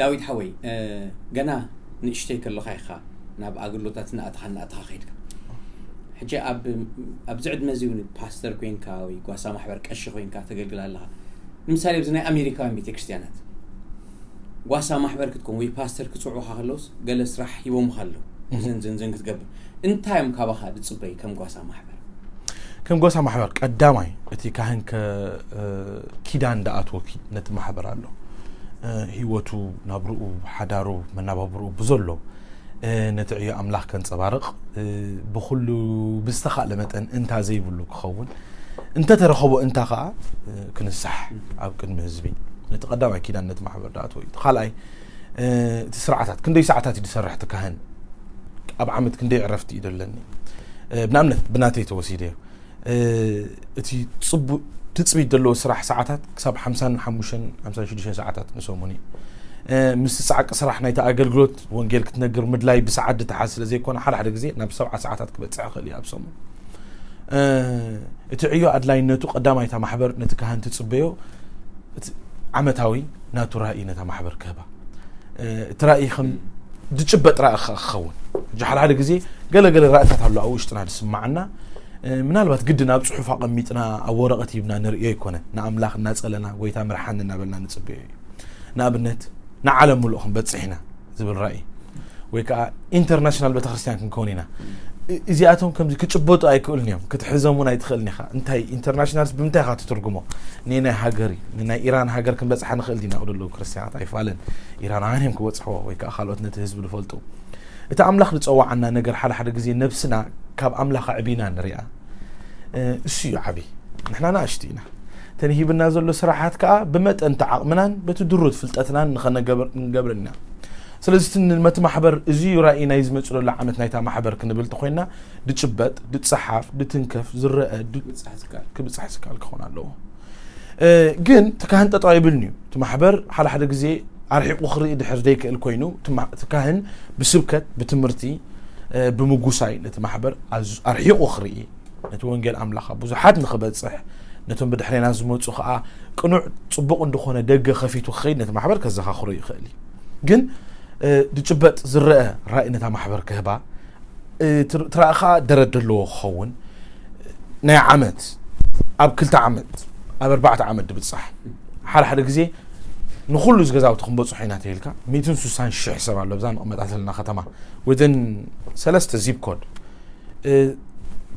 ዳዊት ሓወይ፣ ገና ንእሽተይ ከለኻ ኢኻ ናብ ኣገልግሎታት እናኣተኻ እናኣተኻ ከይድካ። ሕጂ ኣብዚ ዕድመ እዚ እውን ፓስተር ኮይንካ ወይ ጓሳ ማሕበር ቀሺ ኮይንካ ተገልግል ኣለኻ። ንምሳሌ ኣብዚ ናይ ኣሜሪካውያን ቤተክርስትያናት ጓሳ ማሕበር ክትከውን ወይ ፓስተር ክፅውዑኻ ከለውስ ገለ ስራሕ ሂቦምኻ ኣለዉ። ዘንዘንዘን ክትገብር እንታይ እዮም ካባኻ ዝፅበዩ ከም ጓሳ ማሕበር? ከም ጓሳ ማሕበር ቀዳማይ እቲ ካህን ኪዳን ዳኣትዎ ነቲ ማሕበር ኣሎ። ህይወቱ፣ ናብርኡ፣ ሓዳሩ፣ መናባብርኡ ብዘሎ ነቲ ዕዮ ኣምላኽ ከንጸባርቕ፣ ብኹሉ ብዝተኻእለ መጠን እንታ ዘይብሉ ክኸውን፣ እንተተረኸቦ እንታ ኸኣ ክንሳሕ ኣብ ቅድሚ ህዝቢ። ነቲ ቀዳማይ ኪዳን ነቲ ማሕበር ዳኣትዎ እዩ። እቲ ካልኣይ እቲ ስርዓታት፣ ክንደይ ሰዓታት እዩ ዝሰርሕ እቲ ካህን፣ ኣብ ዓመት ክንደይ ዕረፍቲ እዩ ደለኒ። ብንኣብነት ብናተይ ተወሲደ እዩ። እቲ ጽቡእ ትጽቢት ዘለዎ ስራሕ ሰዓታት ክሳብ ሓምሳን ሓሙሽተን ሓምሳን ሽዱሽተን ሰዓታት ንሰሙን እዩ። ምስ ጻዕቂ ስራሕ ናይቲ ኣገልግሎት ወንጌል ክትነግር ምድላይ ብሰዓት ድተሓዝ ስለ ዘይኮነ ሓደ ሓደ ግዜ ናብ ሰብዓ ሰዓታት ክበጽሕ ይኽእል እዩ ኣብ ሰሙን። እቲ ዕዮ ኣድላይነቱ ቀዳማይ እታ ማሕበር ነቲ ካህን ትጽበዮ ዓመታዊ ናቱ ራእይ ነታ ማሕበር ክህባ። እቲ ራእይ ከም ዝጭበጥ ራእይ ክኸውን። ሕጂ ሓደ ሓደ ግዜ ገለ ገለ ራእታት ኣሎ ኣብ ውሽጥና ዝስማዓና። ምናልባት ግድን ኣብ ጽሑፍ ኣቐሚጥና ኣብ ወረቐት ሂብና ንርእዮ ኣይኮነን። ንኣምላኽ እናጸለና ጎይታ ምርሓኒ እናበልና ንጽበዮ እዩ። ንኣብነት ንዓለም ምሉእ ክንበጽሕ ኢና ዝብል ራእይ ወይ ከዓ ኢንተርናሽናል ቤተክርስትያን ክንከውን ኢና። እዚኣቶም ከምዚ ክጭበጡ ኣይክእሉን እዮም። ክትሕዞም እውን ኣይትኽእልን ኢኻ። እንታይ ኢንተርናሽናልስ ብምንታይ ኢኻ ትትርጉሞ? ንናይ ሃገር እዩ። ንናይ ኢራን ሃገር ክንበጽሓ ንኽእል ዲና? ዘለዉ ክርስትያናት ኣይፋለን። ኢራናውያን እዮም ክበጽሕዎ ወይ ከዓ ካልኦት ነቲ ህዝቢ ዝፈልጡ። እቲ ኣምላኽ ዝጸዋዓና ነገር ሓደ ሓደ ግዜ ነብስና ካብ ኣምላኽ ኣዕቢና ንሪኣ። እሱ እዩ ዓቢ። ንሕና ንኣሽቱ ኢና። ተንሂብና ዘሎ ስራሓት ከኣ ብመጠን ዓቕምናን በቲ ድሩት ፍልጠትናን ንኸነገብር ንገብር ኢና። ስለዚ እቲ ነቲ ማሕበር እዚ እዩ ራእይ ናይ ዝመጽእ ዘሎ ዓመት ናይታ ማሕበር ክንብል ተኾይና ድጭበጥ፣ ድጸሓፍ፣ ድትንከፍ፣ ዝረአ፣ ድ- ብጻሕ ዝካል ክብጻሕ ዝካል ክኸውን ኣለዎ። ግን እቲ ካህን ጠጠው ኣይብልን እዩ። እቲ ማሕበር ሓደ ሓደ ግዜ ኣርሒቑ ክርኢ ድሕር ዘይክእል ኮይኑ እቲ ካህን ብስብከት፣ ብትምህርቲ፣ ብምጉሳይ ነቲ ማሕበር ኣርሒቑ ክርኢ፣ ነቲ ወንጌል ኣምላኽ ኣብ ብዙሓት ንኽበጽሕ፣ ነቶም ብድሕሬና ዝመጹ ኸኣ ቅኑዕ ጽቡቕ እንደኾነ ደገ ከፊቱ ክኸይድ ነቲ ማሕበር ከዘኻኽሮ ይኽእል እዩ። ግን ድጭበጥ ዝረአ ራእይ ነታ ማሕበር ክህባ ትራእኻ ደረት ዘለዎ ክኸውን ናይ ዓመት ኣብ ክልተ ዓመት ኣብ ኣርባዕተ ዓመት ድብጻሕ ሓደ ሓደ ግዜ ንኹሉ እዚ ገዛውቲ ክንበጽሖ ኢና ተይልካ ሚእትን ስሳን ሽሕ ሰብ ኣሎ ብዛ ንቕመጣ ዘለና ከተማ within ሰለስተ zip code።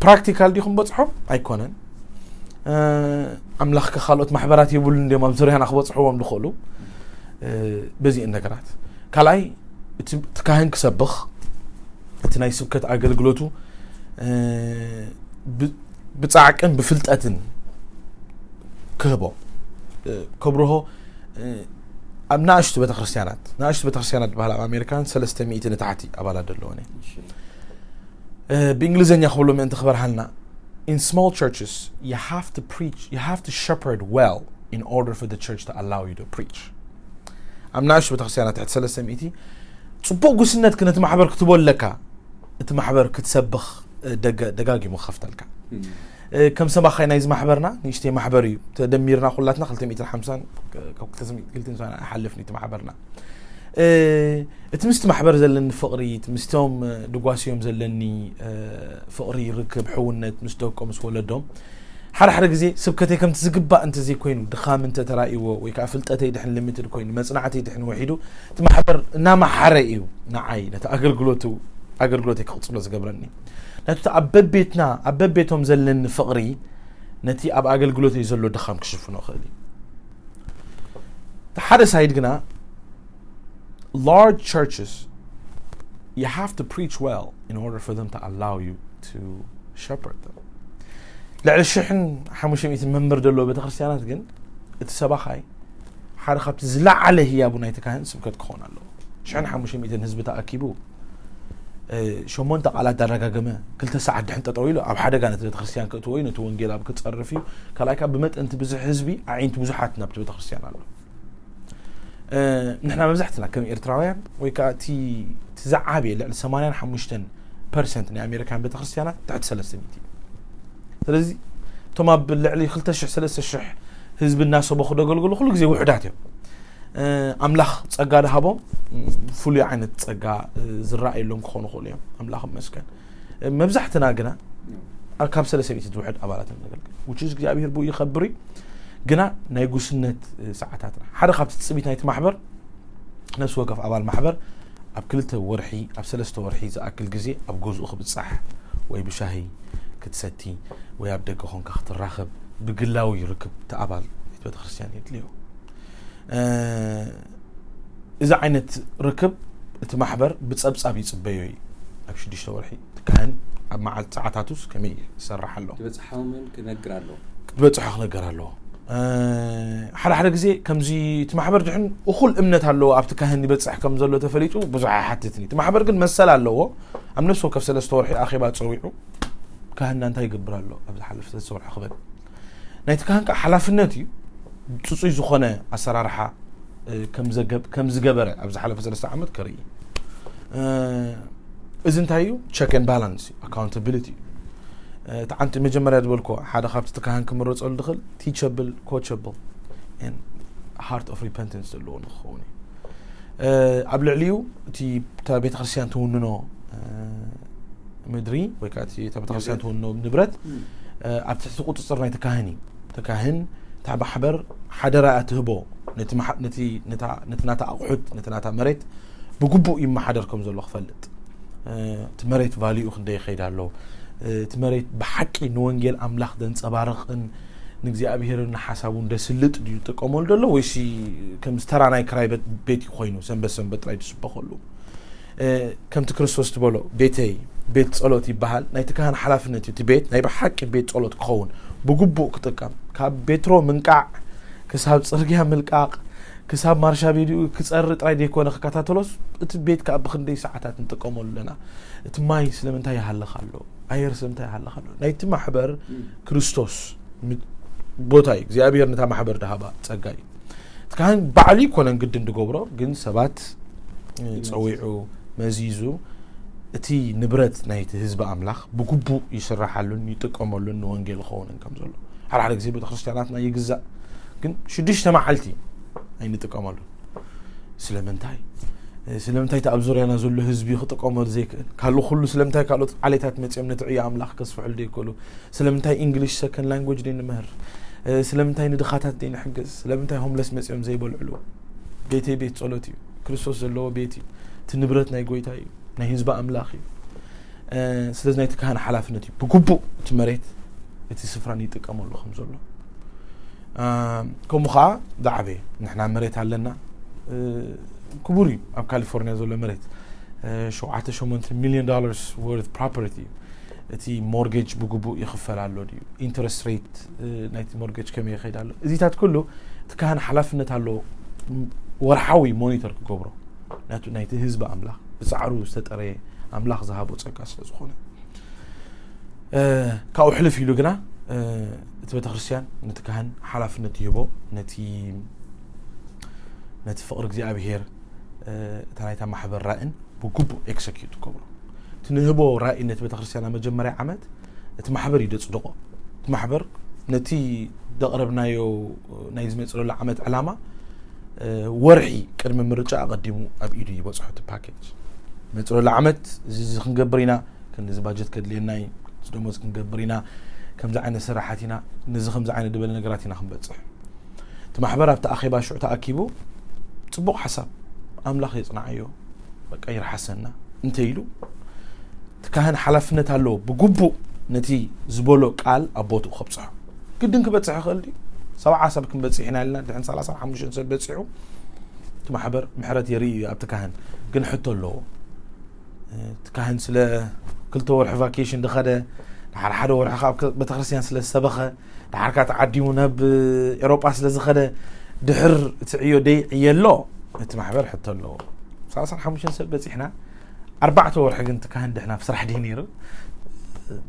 ፕራክቲካል ድዩ ክንበጽሖም ኣይኮነን። ኣምላኽ ካልኦት ማሕበራት የብሉን ድዮም ኣብ ዙርያና ክበጽሕዎም ዝኽእሉ በዚእን ነገራት። ካልኣይ እቲ ካህን ክሰብኽ እቲ ናይ ስብከት ኣገልግሎቱ ብጻዕቅን ብፍልጠትን ክህቦ ከብርሆ ኣብ ናእሽቱ ቤተክርስትያናት ናእሽቱ ቤተክርስትያናት ዝበሃል ኣብ ኣሜሪካን ሰለስተ ሚእቲ ንታሕቲ ኣባላት ዘለወን ብእንግሊዝኛ ክብሎ ምእንቲ ክበርሃልና in small churches you have to preach you have to shepherd well in order for the church to allow you to preach ኣብ ናእሽቱ ቤተክርስትያናት ትሕቲ ሰለስተ ሚእቲ ጽቡቕ ጉስነት ክነቲ ማሕበር ክትቦለካ እቲ ማሕበር ክትሰብኽ ደጋጊሙ ክኸፍተልካ ከም ሰባኻይ ናይዚ ማሕበርና ንእሽተይ ማሕበር እዩ ተደሚርና ኩላትና ክልተ ሚእትን ሓምሳን ኣይሓልፍን እቲ ማሕበርና እቲ ምስቲ ማሕበር ዘለኒ ፍቕሪ ምስቶም ድጓስዮም ዘለኒ ፍቕሪ ርክብ ሕውነት ምስ ደቆም ምስ ወለዶም ሓደ ሓደ ግዜ ስብከተይ ከምቲ ዝግባእ እንተዘይኮይኑ ድኻም እንተተራእይዎ ወይ ከዓ ፍልጠተይ ድሕን limited ኮይኑ መፅናዕተይ ድሕን ወሒዱ እቲ ማሕበር እናመሓረ እዩ ንዓይ ነቲ ኣገልግሎቱ ኣገልግሎተይ ክቕፅሎ ዝገብረኒ ነቲ ኣብ በቤትና ኣብ በቤቶም ዘለኒ ፍቕሪ ነቲ ኣብ ኣገልግሎተይ ዘሎ ድኻም ክሽፍኖ ይኽእል እዩ ሓደ side ግና large churches you have to preach well in order for them to allow you to shepherd them ልዕሊ ሽሕን ሓሙሽተ ሚእትን መምህር ዘለዎ ቤተክርስትያናት ግን እቲ ሰባኻይ ሓደ ካብቲ ዝለዓለ ህያቡ ናይቲ ካህን ስብከት ክኸውን ኣለዎ ሽሕን ሓሙሽተ ሚእትን ህዝቢ ተኣኪቡ ሸሞንተ ቃላት ዳረጋገመ ክልተ ሰዓት ድሕን ጠጠው ኢሉ ኣብ ሓደጋ ነቲ ቤተክርስትያን ክእትዎ እዩ ነቲ ወንጌል ኣብ ክፀርፍ እዩ ካልኣይ ካብ ብመጠን እቲ ብዙሕ ህዝቢ ኣዒንቲ ብዙሓት ናብቲ ቤተክርስትያን ኣሎ ንሕና መብዛሕትና ከም ኤርትራውያን ወይ ከዓ እቲ ዝዓብየ ልዕሊ ሰማንያን ሓሙሽተን ፐርሰንት ናይ ኣሜሪካን ቤተክርስትያናት ትሕቲ ሰለስተ ሚእቲ እዩ ስለዚ እቶም ኣብ ልዕሊ ክልተ ሽሕ ሰለስተ ሽሕ ህዝቢ እናሰበኹ ደገልግሉ ኩሉ ግዜ ውሑዳት እዮም ኣምላኽ ጸጋ ድሃቦም ፍሉይ ዓይነት ጸጋ ዝረኣየሎም ክኾኑ ይኽእሉ እዮም። ኣምላኽ ይመስገን። መብዛሕትና ግና ኣብ ካብ ሰለስተ ሚእቲ ዝውሕድ ኣባላት ነገልግል ውችዝ እግዚኣብሔር ብኡ ይኸብር እዩ። ግና ናይ ጉስነት ሰዓታትና ሓደ ካብቲ ትጽቢት ናይቲ ማሕበር ነፍሲ ወከፍ ኣባል ማሕበር ኣብ ክልተ ወርሒ ኣብ ሰለስተ ወርሒ ዝኣክል ግዜ ኣብ ገዝኡ ክብጻሕ ወይ ብሻሂ ክትሰቲ ወይ ኣብ ደገ ኮንካ ክትራኸብ ብግላዊ ርክብ እቲ ኣባል ቤተ ክርስቲያን የድልዮ። እዚ ዓይነት ርክብ እቲ ማሕበር ብጸብጻብ ይጽበዮ እዩ። ኣብ ሽዱሽተ ወርሒ እቲ ካህን ኣብ መዓልቲ ሰዓታቱስ ከመይ ይሰርሕ ኣሎ? ዝበፅሖምን ክነግር ኣለዎ። ክትበጽሖ ክነገር ኣለዎ። ሓደ ሓደ ግዜ ከምዚ እቲ ማሕበር ድሕን እኹል እምነት ኣለዎ ኣብቲ ካህን ይበጽሕ ከም ዘሎ ተፈሊጡ ብዙሕ ኣይሓትትን እዩ። እቲ ማሕበር ግን መሰል ኣለዎ። ኣብ ነፍሲ ወከፍ ሰለስተ ወርሒ ኣኼባ ጸዊዑ ካህንና እንታይ ይገብር ኣሎ ኣብ ዝሓለፈ ሰለስተ ወርሒ ክበል ናይቲ ካህን ከዓ ሓላፍነት እዩ። ጽጹይ ዝኾነ ኣሰራርሓ ከም ዝገበረ ኣብ ዝሓለፈ ሰለስተ ዓመት ከርኢ። እዚ እንታይ እዩ? Check and balance accountability እዩ። እቲ ዓንቲ መጀመርያ ዝበልኮ ሓደ ካብቲ እቲ ካህን ክምረፀሉ ዝኽእል teachable, coachable and heart of repentance ዘለዎ ንክኸውን እዩ። ኣብ ልዕሊኡ እቲ ቤተክርስትያን ትውንኖ ምድሪ ወይ ከዓ እታ ቤተክርስትያን ትውንኖ ንብረት ኣብ ትሕቲ ቁፅፅር ናይቲ ካህን እዩ። እቲ ካህን እታ ማሕበር ሓደራ እያ ትህቦ። ነቲ ናታ ኣቑሑት ነቲ ናታ መሬት ብግቡእ ይመሓደር ከም ዘሎ ክፈልጥ እቲ መሬት ቫሊኡ ክንደይ ይኸይድ ኣሎ፣ እቲ መሬት ብሓቂ ንወንጌል ኣምላኽ ዘንፀባርቕን ንእግዚኣብሔርን ንሓሳቡን ደስልጥ ድዩ ዝጥቀመሉ ዘሎ ወይሲ ከም ዝተራ ናይ ክራይ ቤት ኮይኑ ሰንበት ሰንበት ጥራይ ዝስበኸሉ? ከምቲ ክርስቶስ ትበሎ ቤተይ ቤት ጸሎት ይበሃል። ናይቲ ካህን ሓላፍነት እዩ እቲ ቤት ናይ ብሓቂ ቤት ጸሎት ክኸውን ብግቡእ ክጥቀም ካብ ቤትሮ ምንቃዕ ክሳብ ጽርግያ ምልቃቕ ክሳብ ማርሻ ቤድኡ ክጸሪ ጥራይ ዘይኮነ ክከታተሎስ እቲ ቤት ከዓ ብክንደይ ሰዓታት ንጥቀመሉ ኣለና? እቲ ማይ ስለምንታይ ይሃልኽ ኣሎ? ኣየር ስለምንታይ ይሃልኽ ኣሎ? ናይቲ ማሕበር ክርስቶስ ቦታ እዩ። እግዚኣብሔር ነታ ማሕበር ድሃባ ጸጋ እዩ። እቲ ካህን ባዕሉ ይኮነን ግድን ድገብሮ ግን ሰባት ጸዊዑ መዚዙ እቲ ንብረት ናይቲ ህዝቢ ኣምላኽ ብግቡእ ይስራሓሉን ይጥቀመሉን ንወንጌል ዝኸውንን ከም ዘሎ ሓደ ሓደ ግዜ ቤተክርስትያናትና ይግዛእ ግን ሽዱሽተ መዓልቲ ኣይንጥቀመሉን። ስለምንታይ ስለምንታይ እቲ ኣብ ዙርያና ዘሎ ህዝቢ ክጥቀመሉ ዘይክእል ካልእ ኩሉ ስለምንታይ ካልኦት ዓሌታት መፅኦም ነቲ ዕዮ ኣምላኽ ከስፍሑሉ ዘይክእሉ? ስለምንታይ English second language ዘይንምህር? ስለምንታይ ንድኻታት ዘይንሕግዝ? ስለምንታይ ሆምለስ መፅኦም ዘይበልዕሉ? ቤተይ ቤት ጸሎት እዩ። ክርስቶስ ዘለዎ ቤት እዩ። እቲ ንብረት ናይ ጎይታ እዩ። ናይ ህዝቢ ኣምላኽ እዩ። ስለዚ ናይቲ ካህን ሓላፍነት እዩ ብግቡእ እቲ መሬት እቲ ስፍራ ንይጥቀመሉ ከም ዘሎ። ከምኡ ከዓ ዝዓበየ ንሕና መሬት ኣለና። ክቡር እዩ ኣብ ካሊፎርኒያ ዘሎ መሬት ሸውዓተ ሸሞንተ ሚሊዮን ዶላርስ ወርት ፕሮፐርቲ እዩ። እቲ ሞርጌጅ ብግቡእ ይኽፈል ኣሎ ድዩ? ኢንተረስት ሬት ናይቲ ሞርጌጅ ከመይ ይኸይድ ኣሎ? እዚታት ኩሉ እቲ ካህን ሓላፍነት ኣለዎ ወርሓዊ ሞኒተር ክገብሮ ናይቲ ህዝቢ ኣምላኽ ብፃዕሩ ዝተጠረየ ኣምላኽ ዝሃቦ ፀጋ ስለ ዝኾነ ካብኡ ሕልፍ ኢሉ ግና እቲ ቤተክርስትያን ነቲ ካህን ሓላፍነት ይህቦ ነቲ ነቲ ፍቕሪ እግዚኣብሄር እታ ናይታ ማሕበር ራእን ብግቡእ ኤክሰኪዩት ትገብሮ እቲ ንህቦ ራእይ ነቲ ቤተክርስትያን ኣብ መጀመርያ ዓመት እቲ ማሕበር እዩ ደፅድቆ እቲ ማሕበር ነቲ ደቕረብናዮ ናይ ዝመፅለሉ ዓመት ዕላማ ወርሒ ቅድሚ ምርጫ ኣቐዲሙ ኣብ ኢዱ ይበፅሖ እቲ ፓኬጅ መፅለሉ ዓመት እዚ ክንገብር ኢና ክንዚ ባጀት ከድልየና እዩ ደሞዝ ክንገብር ኢና ከምዚ ዓይነት ስራሓት ኢና ነዚ ከምዚ ዓይነት ዝበለ ነገራት ኢና ክንበፅሕ እቲ ማሕበር ኣብቲ ኣኼባ ሽዑ ተኣኪቡ ፅቡቕ ሓሳብ ኣምላኽ የፅናዓዮ በቃ ይርሓሰና እንተ ኢሉ እቲ ካህን ሓላፍነት ኣለዎ ብግቡእ ነቲ ዝበሎ ቃል ኣብ ቦትኡ ከብፅሖ ግድን ክበፅሕ ይኽእል ድዩ ሰብዓ ሰብ ክንበፅሕ ኢና ኢልና ድሕን ሰላሳ ሓሙሽተ ሰብ በፂሑ እቲ ማሕበር ምሕረት የርኢ እዩ ኣብቲ ካህን ግን ሕቶ ኣለዎ እቲ ካህን ስለ ክልተ ወርሒ ቫኬሽን ዝኸደ ድሓር ሓደ ወርሒ ካብ ቤተክርስትያን ስለ ዝሰበኸ ድሓርካ ተዓዲሙ ናብ ኤሮጳ ስለ ዝኸደ ድሕር እቲ ዕዮ ደይ ዕየ ኣሎ እቲ ማሕበር ሕቶ ኣለዎ ሰላሳ ሓሙሽተ ሰብ በፂሕና ኣርባዕተ ወርሒ ግን እቲ ካህን ድሕና ኣብ ስራሕ ድዩ ነይሩ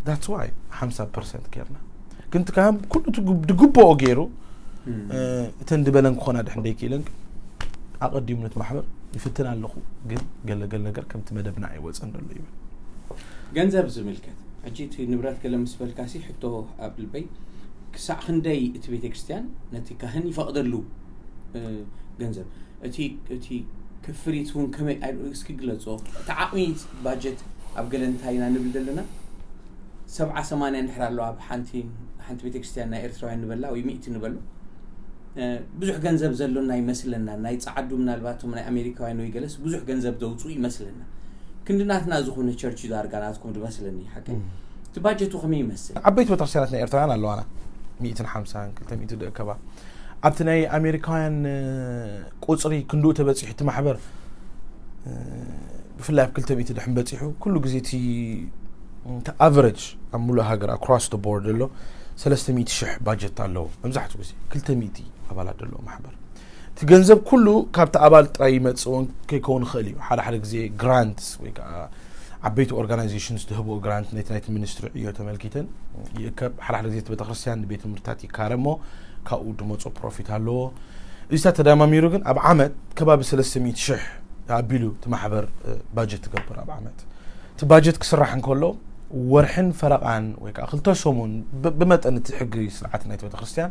that's why ሓምሳ ፐርሰንት ጌርና ግን እቲ ካህን ኩሉ ድግብኦ ገይሩ እተን ዝበለን ክኾና ድሕን ደይክእለን ኣቐዲሙ ነቲ ማሕበር ይፍትን ኣለኹ ግን ገለገል ነገር ከምቲ መደብና ኣይወፀን ዘሎ ይብል ገንዘብ ዝምልከት ሕጂ እቲ ንብረት ገለ ምስ በልካሲ ሕቶ ኣብ ልበይ ክሳዕ ክንደይ እቲ ቤተ ክርስትያን ነቲ ካህን ይፈቕደሉ ገንዘብ እቲ እቲ ክፍሊት እውን ከመይ እስኪ ግለጾ። እቲ ዓቕሚ ባጀት ኣብ ገለ እንታይ ኢና ንብል ዘለና? ሰብዓ ሰማንያ እንድሕር ኣሎ ኣብ ሓንቲ ሓንቲ ቤተክርስትያን ናይ ኤርትራውያን ንበላ ወይ ሚእቲ ንበሉ ብዙሕ ገንዘብ ዘሎና ይመስለና። ናይ ጸዓዱ ምናልባት ናይ ኣሜሪካውያን ወይ ገለስ ብዙሕ ገንዘብ ዘውፅኡ ይመስለና። ክንዲ ናትና ዝኾነ ቸርች ዳርጋ ናትኩም ዝመስለኒ ሓቂ። እቲ ባጀቱ ከመይ ይመስል? ዓበይቲ ቤተክርስትያናት ናይ ኤርትራውያን ኣለዋና፣ ሚእትን ሓምሳን ክልተ ሚእቲ ደእከባ። ኣብቲ ናይ ኣሜሪካውያን ቁፅሪ ክንድኡ ተበፂሑ እቲ ማሕበር ብፍላይ ኣብ ክልተ ሚእቲ ድሕን በፂሑ ኩሉ ግዜ እቲ ኣቨረጅ ኣብ ሙሉእ ሃገር ኣክሮስ ደ ቦርድ ዘሎ ሰለስተ ሚእቲ ሽሕ ባጀት ኣለዎ። መብዛሕትኡ ግዜ ክልተ ሚእቲ ኣባላት ዘለዎ ማሕበር እቲ ገንዘብ ኩሉ ካብቲ ኣባል ጥራይ ይመፅእ እውን ከይከውን ይኽእል እዩ። ሓደ ሓደ ግዜ ግራንት ወይ ከዓ ዓበይቲ ኦርጋናይዜሽንስ ዝህብኦ ግራንት ነቲ ናይቲ ሚኒስትሪ ዕዮ ተመልኪተን ይእከብ። ሓደ ሓደ ግዜ እቲ ቤተክርስትያን ንቤት ትምህርትታት ይካረ እሞ ካብኡ ድመፆ ፕሮፊት ኣለዎ። እዚታት ተዳማሚሩ ግን ኣብ ዓመት ከባቢ ሰለስተ ሚእቲ ሽሕ ኣቢሉ እቲ ማሕበር ባጀት ትገብር ኣብ ዓመት። እቲ ባጀት ክስራሕ እንከሎ ወርሕን ፈረቓን ወይ ከዓ ክልተ ሰሙን ብመጠን እቲ ሕጊ ስርዓት ናይቲ ቤተክርስትያን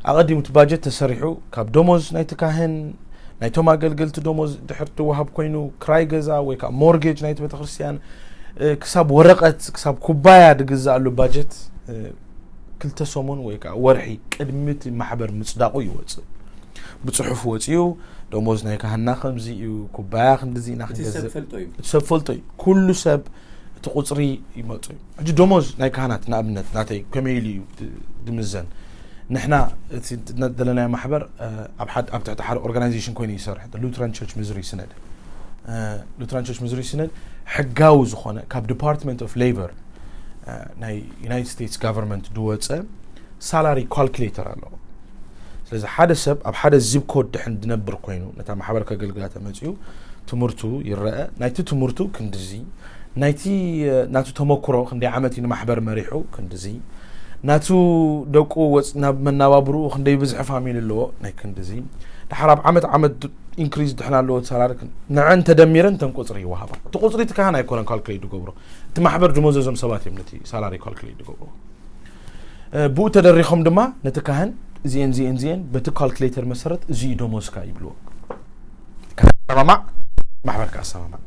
ኣቐዲሙ እቲ ባጀት ተሰሪሑ ካብ ደሞዝ ናይቲ ካህን ናይቶም ኣገልገልቲ ደሞዝ ድሕር ትወሃብ ኮይኑ ክራይ ገዛ ወይ ከዓ ሞርጌጅ ናይቲ ቤተክርስትያን ክሳብ ወረቐት ክሳብ ኩባያ ድግዛኣሉ ባጀት ክልተ ሰሙን ወይ ከዓ ወርሒ ቅድሚ እቲ ማሕበር ምፅዳቑ ይወፅእ። ብፅሑፍ ወፂኡ ደሞዝ ናይ ካህና ከምዚ እዩ፣ ኩባያ ክንድዚ ኢና ክንገዝእ። እቲ ሰብ ፈልጦ እዩ። ኩሉ ሰብ እቲ ቁፅሪ ይመፁ እዩ። ሕጂ ደሞዝ ናይ ካህናት ንኣብነት ናተይ ከመይ ኢሉ እዩ ድምዘን? ንሕና እቲ ዘለናዮ ማሕበር ኣብ ትሕቲ ሓደ ኦርጋናይዜሽን ኮይኑ ይሰርሕ፣ ሉትራን ቸርች ሚዙሪ ሲነድ። ሉትራን ቸርች ሚዙሪ ሲነድ ሕጋዊ ዝኾነ ካብ ዲፓርትመንት ኦፍ ሌበር ናይ ዩናይትድ ስቴትስ ጋቨርንመንት ድወፀ ሳላሪ ካልኩሌተር ኣለዎ። ስለዚ ሓደ ሰብ ኣብ ሓደ ዚፕ ኮድ ድሕን ድነብር ኮይኑ ነታ ማሕበር ከገልግላ ተመፅኡ ትምህርቱ ይረአ። ናይቲ ትምህርቱ ክንድዚ ናይቲ ናቱ ተመክሮ ክንደይ ዓመት እዩ ንማሕበር መሪሑ ክንድዚ ናቱ ደቁ ወፅ ናብ መናባብርኡ ክንደይ ብዝሒ ፋሚሊ ኣለዎ ናይ ክንድዚ ድሓር ኣብ ዓመት ዓመት ኢንክሪዝ ድሕን ኣለዎ ሳላሪ ንዐን ተደሚረን ተን ቁፅሪ ይወሃባ። እቲ ቁፅሪ እቲ ካህን ኣይኮነን ካልኩሌት ዝገብሮ፣ እቲ ማሕበር ዝመዘዞም ሰባት እዮም ነቲ ሳላሪ ካልኩሌት ዝገብርዎ። ብኡ ተደሪኾም ድማ ነቲ ካህን እዚኤን እዚኤን እዚኤን በቲ ካልኩሌተር መሰረት እዚ እዩ ደሞዝካ ይብልዎ። ካህን ኣሰማማዕ፣ ማሕበር ከኣ ኣሰማማዕ።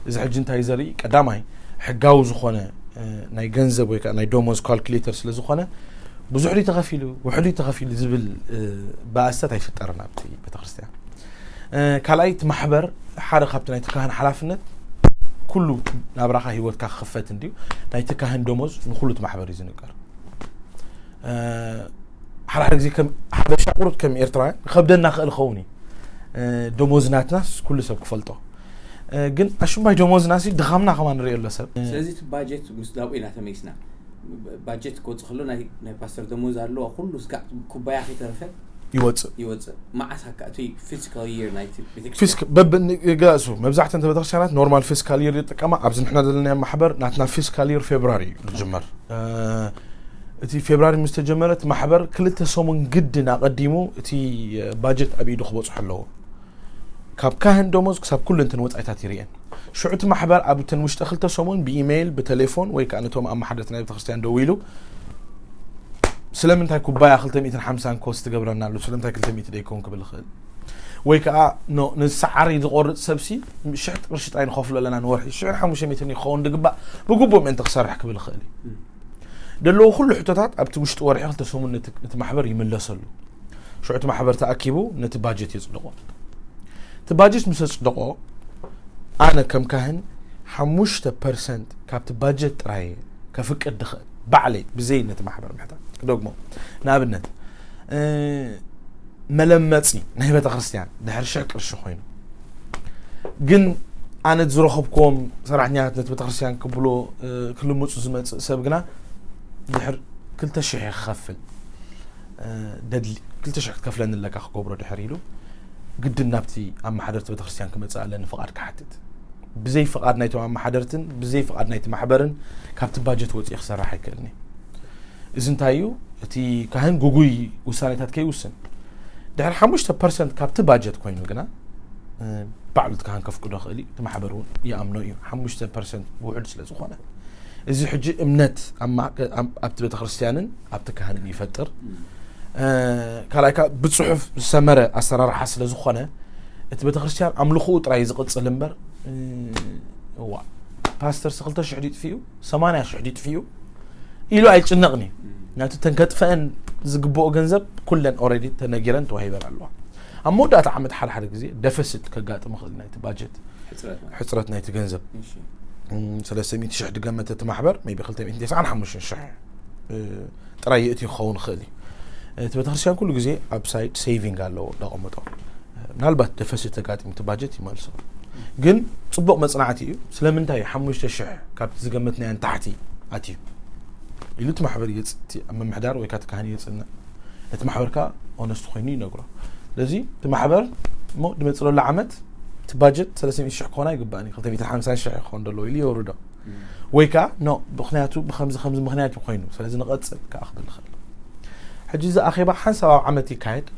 እዚ ሕጂ እንታይ ዘርኢ ቀዳማይ ሕጋዊ ዝኾነ ናይ ገንዘብ ወይ ከዓ ናይ ደሞዝ ካልኩሌተር ስለ ዝኾነ ብዙሕ ድዩ ተኸፊሉ ውሕድ ድዩ ተኸፊሉ ዝብል ባእስታት ኣይፍጠርን ኣብቲ ቤተክርስትያን። ካልኣይ እቲ ማሕበር ሓደ ካብቲ ናይቲ ካህን ሓላፍነት ኩሉ ናብራኻ ህይወትካ ክኽፈት እንድዩ። ናይቲ ካህን ደሞዝ ንኩሉ እቲ ማሕበር እዩ ዝንገር። ሓደ ሓደ ግዜ ከም ሓበሻ ቁሩብ ከም ኤርትራውያን ከብደና ክእል ኸውን እዩ። ደሞዝ ናትናስ ኩሉ ሰብ ክፈልጦ ግን ኣሽማይ ደሞዝና ሲ ድኻምና ከማ ንሪኦ ኣሎ ሰብ። ስለዚ እቲ ባጀት ምስ ዳቦ ኢና ተመይስና። ባጀት ክወፅእ ከሎ ናይ ፓስተር ደሞዝ ኣለዋ ኩሉ ስጋዕ ኩባያ ከይተረፈ ይወፅእ። ይወፅእ። መዓስ ኣካ እቲ ፊስካል ይር ናይቲ ቤተክርስትያን? በብገእሱ መብዛሕተን ቤተክርስትያናት ኖርማል ፊስካል ይር ይጥቀማ። ኣብዚ ንሕና ዘለና ማሕበር ናትና ፊስካል ይር ፌብራሪ እዩ ዝጅመር። እቲ ፌብራሪ ምስ ተጀመረ እቲ ማሕበር ክልተ ሰሙን ግድን ኣቐዲሙ እቲ ባጀት ኣብ ኢዱ ክበፅሖ ኣለዎ። ካብ ካህን ደሞዝ ክሳብ ኩሉ እንተን ወፃኢታት ይርእየን። ሽዑ እቲ ማሕበር ኣብ እተን ውሽጢ ክልተ ሰሙን ብኢሜይል ብቴሌፎን ወይ ከዓ ነቶም ኣመሓደርቲ ናይ ቤተክርስትያን ደዊሉ ስለምንታይ ኩባያ ክልተ ሚእትን ሓምሳን ኮስት ትገብረና ኣሉ ስለምንታይ ክልተ ሚእቲ ደይከውን ክብል ይኽእል ወይ ከዓ ኖ ንሰዓሪ ዝቆርፅ ሰብሲ ሽሕ ቅርሺ ጥራይ ንኸፍሎ ኣለና ንወርሒ ሽሕን ሓሙሽተ ሚእትን ይኸውን ዝግባእ ብግቡእ ምእንቲ ክሰርሕ ክብል ይኽእል እዩ። ደለዎ ኩሉ ሕቶታት ኣብቲ ውሽጢ ወርሒ ክልተ ሰሙን ነቲ ማሕበር ይምለሰሉ። ሽዑ እቲ ማሕበር ተኣኪቡ ነቲ ባጀት የፅድቆ። እቲ ባጀት ምስ ኣፅደቆ ኣነ ከም ካህን ሓሙሽተ ፐርሰንት ካብቲ ባጀት ጥራይ ከፍቅድ ድኽእል ባዕለይ ብዘይ ነቲ ማሕበር ምሕታት ክደግሞ ንኣብነት መለመፂ ናይ ቤተ ክርስቲያን ድሕሪ ሽሕ ቅርሺ ኮይኑ ግን ኣነ ዝረኸብክዎም ሰራሕኛታት ነቲ ቤተክርስትያን ክብሎ ክልምፁ ዝመፅእ ሰብ ግና ድሕር ክልተ ሽሕ ክኸፍል ደድሊ ክልተ ሽሕ ክትከፍለኒ ኣለካ ክገብሮ ድሕር ኢሉ ግድን ናብቲ ኣመሓደርቲ ቤተክርስትያን ክመፅእ ኣለኒ ፍቓድ ክሓትት። ብዘይ ፍቓድ ናይቶም ኣመሓደርትን ብዘይ ፍቓድ ናይቲ ማሕበርን ካብቲ ባጀት ወፂኢ ክሰርሕ ኣይክእልን እየ። እዚ እንታይ እዩ? እቲ ካህን ግጉይ ውሳኔታት ከይውስን ድሕሪ ሓሙሽተ ፐርሰንት ካብቲ ባጀት ኮይኑ ግና ባዕሉ እቲ ካህን ከፍቅዶ ክእል እዩ። እቲ ማሕበር እውን ይኣምኖ እዩ። ሓሙሽተ ፐርሰንት ውሑድ ስለ ዝኾነ እዚ ሕጂ እምነት ኣብቲ ቤተክርስትያንን ኣብቲ ካህንን ይፈጥር። ካልኣይ ከዓ ብፅሑፍ ዝሰመረ ኣሰራርሓ ስለ ዝኾነ እቲ ቤተክርስትያን ኣምልኽኡ ጥራይ ዝቕፅል እምበር እዋ ፓስተር ስ ክልተ ሽሕ ድዩ ጥፍኡ ሰማንያ ሽሕ ድዩ ጥፍኡ ኢሉ ኣይጭነቕን እዩ። ናቱ ተንከጥፈአን ዝግብኦ ገንዘብ ኩለን ኦረዲ ተነጊረን ተዋሂበን ኣለዋ። ኣብ መወዳእታ ዓመት ሓደ ሓደ ግዜ ደፈስት ከጋጥም ይኽእል ናይቲ ባጀት ሕፅረት ናይቲ ገንዘብ ሰለስተ ሚእቲ ሽሕ ድገመተ እቲ ማሕበር ቢ ክልተ ሚእቲ ተስዓን ሓሙሽተ ሽሕ ጥራይ የእትዩ ክኸውን ይኽእል እዩ። እቲ ቤተክርስትያን ኩሉ ግዜ ኣብ ሳይድ ሴቪንግ ኣለዎ እንዳቐመጦ ምናልባት ደፈስት ተጋጢሙ እቲ ባጀት ይመልሶ። ግን ፅቡቕ መፅናዕቲ እዩ። ስለምንታይ ሓሙሽተ ሽሕ ካብቲ ዝገመትናዮ ንታሕቲ ኣትዩ ኢሉ እቲ ማሕበር ይገፅ ኣብ ምምሕዳር ወይ ካቲ ካህን ይገፅና እቲ ማሕበር ከዓ ኦነስት ኮይኑ ይነግሮ። ስለዚ እቲ ማሕበር እሞ ድመፅለሉ ዓመት እቲ ባጀት ሰለስተ ሚእቲ ሽሕ ክኾን ኣይግባእን እዩ ክልተ ሚእትን ሓምሳን ሽሕ ክኾን ዘለዎ ኢሉ የውርዶ። ወይ ከዓ ኖ ምክንያቱ ብከምዚ ከምዚ ምክንያት ኮይኑ ስለዚ ንቐፅል ከዓ ክብል ይኽእል። ሕጂ እዚ ኣኼባ ሓንሳብ ኣብ ዓመት ይካየድ።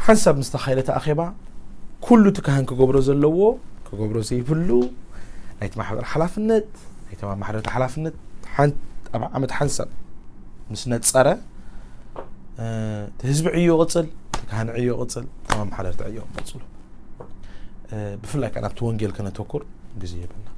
ሓንሳብ ምስ ተኻየደ እቲ ኣኼባ ኩሉ እቲ ካህን ክገብሮ ዘለዎ ክገብሮ ዘይብሉ ናይቲ ማሕበር ሓላፍነት ናይቲ ማሕበረቲ ሓላፍነት ኣብ ዓመት ሓንሳብ ምስ ነፀረ እቲ ህዝቢ ዕዮ ይቕፅል፣ እቲ ካህን ዕዮ ይቕፅል፣ እቶም ኣመሓደርቲ ዕዮ ይቐፅሉ። ብፍላይ ከዓ ናብቲ ወንጌል ከነተኩር ግዜ የብልና።